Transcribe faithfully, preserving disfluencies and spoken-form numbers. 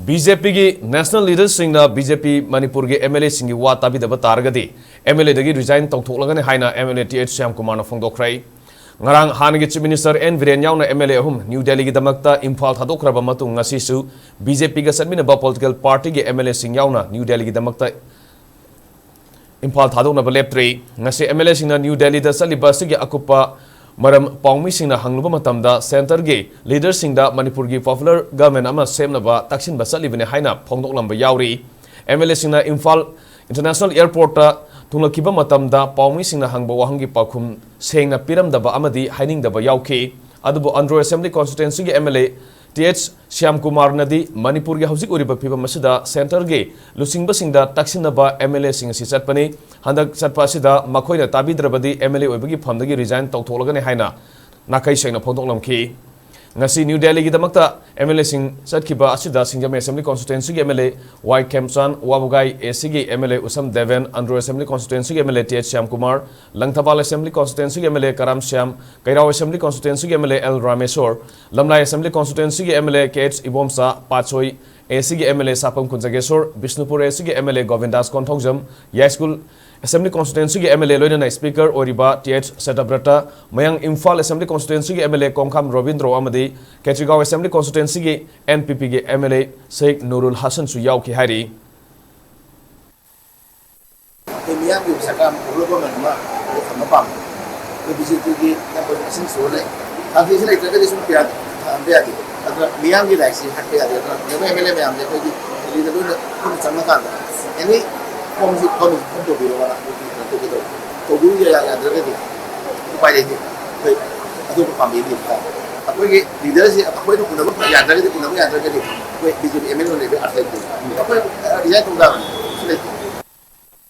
B J ꯄꯤꯒꯤ national ꯂꯤꯗꯔꯁꯤꯡꯅ B J P ꯃꯅꯤꯄꯨꯔꯒꯤ ꯑꯦꯝ ꯑꯦꯜ ꯑꯦꯁꯤꯡꯒꯤ ꯋꯥ ꯇꯥꯕꯤꯗꯕ ꯇꯥꯔꯒꯗꯤ ꯑꯦꯝ ꯑꯦꯜ ꯑꯦꯗꯒꯤ ꯔꯤꯖꯥꯏꯟ ꯇꯧꯊꯣꯛꯂꯒꯅꯤ ꯍꯥꯏꯅ M L A T H ꯁ꯭ꯌꯥꯝꯀꯨꯃꯥꯔꯅ ꯐꯣꯡꯗꯣꯛꯈ꯭ꯔꯦ꯫ ꯉꯔꯥꯡ ꯍꯥꯟꯅꯒꯤ ꯆꯤꯐ ꯃꯤꯅꯤꯁꯇꯔ ꯑꯦꯟ ꯕꯤꯔꯦꯟ ꯌꯥꯎꯅ ꯑꯦꯝ ꯑꯦꯜ ꯑꯦ ꯑꯍꯨꯝ ꯅ꯭ꯌꯨ ꯗꯦꯜꯂꯤꯒꯤꯗꯃꯛꯇ ꯏꯝꯐꯥꯜ ꯊꯥꯗꯣꯛꯈ꯭ꯔꯕ ꯃꯇꯨꯡ ꯉꯁꯤꯁꯨ ꯕꯤ ꯖꯦ ꯄꯤꯒ ꯆꯠꯃꯤꯟꯅꯕ ꯄꯣꯂꯤꯇꯤꯀꯦꯜ ꯄꯥꯔꯇꯤꯒꯤ ꯑꯦꯝ ꯑꯦꯜ ꯑꯦꯁꯤꯡ ꯌꯥꯎꯅ ꯅ꯭ꯌꯨ ꯗꯦꯜꯂꯤꯒꯤꯗꯃꯛꯇ ꯏꯝꯐꯥꯜ ꯊꯥꯗꯣꯛꯅꯕ ꯂꯦꯞꯇ꯭ꯔꯤ꯫ ꯉꯁꯤ ꯑꯦꯝ ꯑꯦꯜ ꯑꯦꯁꯤꯡꯅ ꯅ꯭ꯌꯨ ꯗꯦꯜꯂꯤꯗ ꯆꯠꯂꯤꯕ ꯑꯁꯤꯒꯤ ꯑꯀꯨꯞꯄ ꯃꯔꯝ ꯄꯥꯎꯃꯤꯁꯤꯡꯅ ꯍꯪꯂꯨꯕ ꯃꯇꯝꯗ ꯁꯦꯟꯇꯔꯒꯤ ꯂꯤꯗꯔꯁꯤꯡꯗ ꯃꯅꯤꯄꯨꯔꯒꯤ ꯄꯣꯄꯨꯂꯔ ꯒꯚꯔꯟꯃꯦꯟꯠ ꯑꯃ ꯁꯦꯝꯅꯕ ꯇꯛꯁꯤꯟꯕ ꯆꯠꯂꯤꯕꯅꯤ ꯍꯥꯏꯅ ꯐꯣꯡꯗꯣꯛꯂꯝꯕ ꯌꯥꯎꯔꯤ꯫ ꯑꯦꯝ ꯑꯦꯜ ꯑꯦꯁꯤꯡꯅ ꯏꯝꯐꯥꯜ ꯏꯟꯇꯔꯅꯦꯁꯅꯦꯜ ꯑꯦꯌꯔꯄꯣꯔꯠꯇ ꯊꯨꯡꯂꯛꯈꯤꯕ ꯃꯇꯝꯗ ꯄꯥꯎꯃꯤꯁꯤꯡꯅ ꯍꯪꯕ ꯋꯥꯍꯪꯒꯤ ꯄꯥꯎꯈꯨꯝ ꯁꯦꯡꯅ ꯄꯤꯔꯝꯗꯕ ꯑꯃꯗꯤ ꯍꯥꯏꯅꯤꯡꯗꯕ ꯌꯥꯎꯈꯤ꯫ ꯑꯗꯨꯕꯨ ꯑꯟꯗ꯭ꯔꯣ ꯑꯦꯁꯦꯝꯕ꯭ꯂꯤ ꯀꯣꯟꯁꯇꯤꯇ꯭ꯋꯦꯟꯁꯤꯒꯤ M L A T H ꯁ꯭ꯌꯥꯝꯀꯨꯃꯥꯔꯅꯗꯤ ꯃꯅꯤꯄꯨꯔꯒꯤ ꯍꯧꯖꯤꯛ ꯑꯣꯏꯔꯤꯕ ꯐꯤꯕꯝ ꯑꯁꯤꯗ ꯁꯦꯟꯇꯔꯒꯤ ꯂꯨꯆꯤꯡꯕꯁꯤꯡꯗ ꯇꯛꯁꯤꯟꯅꯕ ꯑꯦꯝ ꯑꯦꯜ ꯑꯦꯁꯤꯡ ꯑꯁꯤ ꯆꯠꯄꯅꯤ꯫ ꯍꯟꯗꯛ ꯆꯠꯄ ꯑꯁꯤꯗ ꯃꯈꯣꯏꯅ ꯇꯥꯕꯤꯗ꯭ꯔꯕꯗꯤ ꯑꯦꯝ ꯑꯦꯜ ꯑꯦ ꯑꯣꯏꯕꯒꯤ ꯐꯝꯗꯒꯤ ꯔꯤꯖꯥꯏꯟ ꯇꯧꯊꯣꯛꯂꯒꯅꯤ ꯍꯥꯏꯅ ꯅꯥꯈꯩ ꯁꯦꯡꯅ ꯐꯣꯡꯗꯣꯛꯂꯝꯈꯤ꯫ ꯉꯁꯤ ꯅ꯭ꯌꯨ ꯗꯦꯜꯂꯤꯒꯤꯗꯃꯛꯇ ꯑꯦꯝ ꯑꯦꯜ ꯑꯦꯁꯤꯡ ꯆꯠꯈꯤꯕ ꯑꯁꯤꯗ ꯁꯤꯡꯖꯃꯩ ꯑꯦꯁꯦꯝꯕ꯭ꯂꯤ ꯀꯣꯟꯁꯇꯤꯇ꯭ꯋꯦꯟꯁꯤꯒꯤ M L A Y Khemchand, Wabagai A ꯁꯤꯒꯤ M L A Usham Deben, Andro assembly ꯀꯣꯟꯁꯇꯤꯇ꯭ꯋꯦꯟꯁꯤꯒꯤ M L A T H Shyamkumar, Langthabal assembly ꯀꯣꯟꯁꯇꯤꯇ꯭ꯋꯦꯟꯁꯤꯒꯤ M L A Karam Shyam, Keirao assembly ꯀꯣꯟꯁꯇꯤꯇ꯭ꯋꯦꯟꯁꯤꯒꯤ M L A L Rameshor, Lamlai assembly ꯀꯣꯟꯁꯇꯤꯇ꯭ꯋꯦꯟꯁꯤꯒꯤ M L A K H Ibomcha, Patsoi A ꯁꯤꯒꯤ M L A Sapam Kunjakeshor, Bishnupur ꯑꯦ ꯁꯤꯒꯤ M L A Gobindas Konthoujam, Yaiskul assembly ꯀꯣꯟꯁꯇꯤꯇ꯭ꯋꯦꯟꯁꯤꯒꯤ M L A ꯂꯣꯏꯅꯅ speaker ꯑꯣꯏꯔꯤꯕ T H Satyabrata, Mayang Imphal assembly ꯀꯣꯟꯁꯇꯤꯇ꯭ꯋꯦꯟꯁꯤꯒꯤ M L A Kongkham Robindro ꯑꯃꯗꯤ Khetrigao assembly ꯀꯣꯟꯁꯇꯤꯇ꯭ꯋꯦꯟꯁꯤꯒꯤ N P ꯄꯤꯒꯤ M L ꯑꯦ ꯁꯦꯈ ꯅꯨꯔꯨꯜ ꯍꯁꯟꯁꯨ ꯌꯥꯎꯈꯤ ꯍꯥꯏꯔꯤ꯫ ꯑꯩꯈꯣꯏ ꯃꯤꯌꯥꯝꯒꯤ ꯁꯔꯀꯥꯔ ꯑꯃ ꯄꯨꯔꯛꯄ ꯉꯝꯕ ꯑꯃ ꯊꯝꯕ ꯄꯥꯝꯃꯤ꯫ ꯑꯩꯈꯣꯏ ꯕꯤ ꯖꯦ ꯄꯤꯒꯤ ꯃꯁꯤꯡ ꯁꯨꯔ ꯂꯩ꯫ ꯀꯥꯟꯇꯤꯁꯤ ꯂꯩꯇ꯭ꯔꯒꯗꯤ ꯁꯨꯝ ꯀꯌꯥ ꯊꯝꯕ ꯌꯥꯗꯦ꯫ ꯑꯗꯨꯅ ꯃꯤꯌꯥꯝꯒꯤ ꯂꯥꯏꯔꯤꯛꯁꯤ ꯍꯥꯠꯄ ꯌꯥꯗꯦ꯫ ꯑꯗꯨꯅ ꯂꯩꯕ ꯑꯦꯝ ꯑꯦꯜ ꯑꯦ ꯃꯌꯥꯝꯁꯦ ꯑꯩꯈꯣꯏꯒꯤ ꯗꯦꯜꯂꯤꯗ ꯂꯣꯏꯅ ꯄꯨꯟꯅ ꯆꯪꯉꯀꯥꯟꯗ ꯑꯦꯅꯤ ꯐꯣꯝꯁꯤ ꯐꯣꯝ ꯐꯣꯝ ꯇꯧꯕꯤꯔꯣꯅ ꯑꯗꯨꯒꯤ ꯀꯩꯅꯣ ꯇꯧꯒꯦ ꯇꯧꯕ꯫ ꯇꯧꯕꯤꯕ ꯌꯥ-, ꯌꯥꯗ꯭ꯔꯒꯗꯤ ꯎꯄꯥꯏ ꯂꯩꯇꯦ꯫ ꯑꯩꯈꯣꯏ ꯑꯇꯣꯞꯄ ꯄꯥꯝꯕꯩ ꯌꯦꯡꯕ ꯇꯥꯔꯦ꯫ ꯑꯩꯈꯣꯏꯒꯤ ꯂꯤꯗꯔꯁꯤ ꯑꯩꯈꯣꯏꯅ ꯎꯅꯕ ꯌꯥꯗ꯭ꯔꯒꯗꯤ, ꯎꯅꯕ ꯌꯥꯗ꯭ꯔꯒꯗꯤ ꯑꯩꯈꯣꯏ B J P M L ꯑꯦ ꯂꯩꯕ ꯑꯥꯔꯊ ꯂꯩꯇꯦ꯫ ꯑꯩꯈꯣꯏ ꯔꯤꯖꯥꯏꯟ ꯇꯧ ꯇꯥꯕꯅꯤ꯫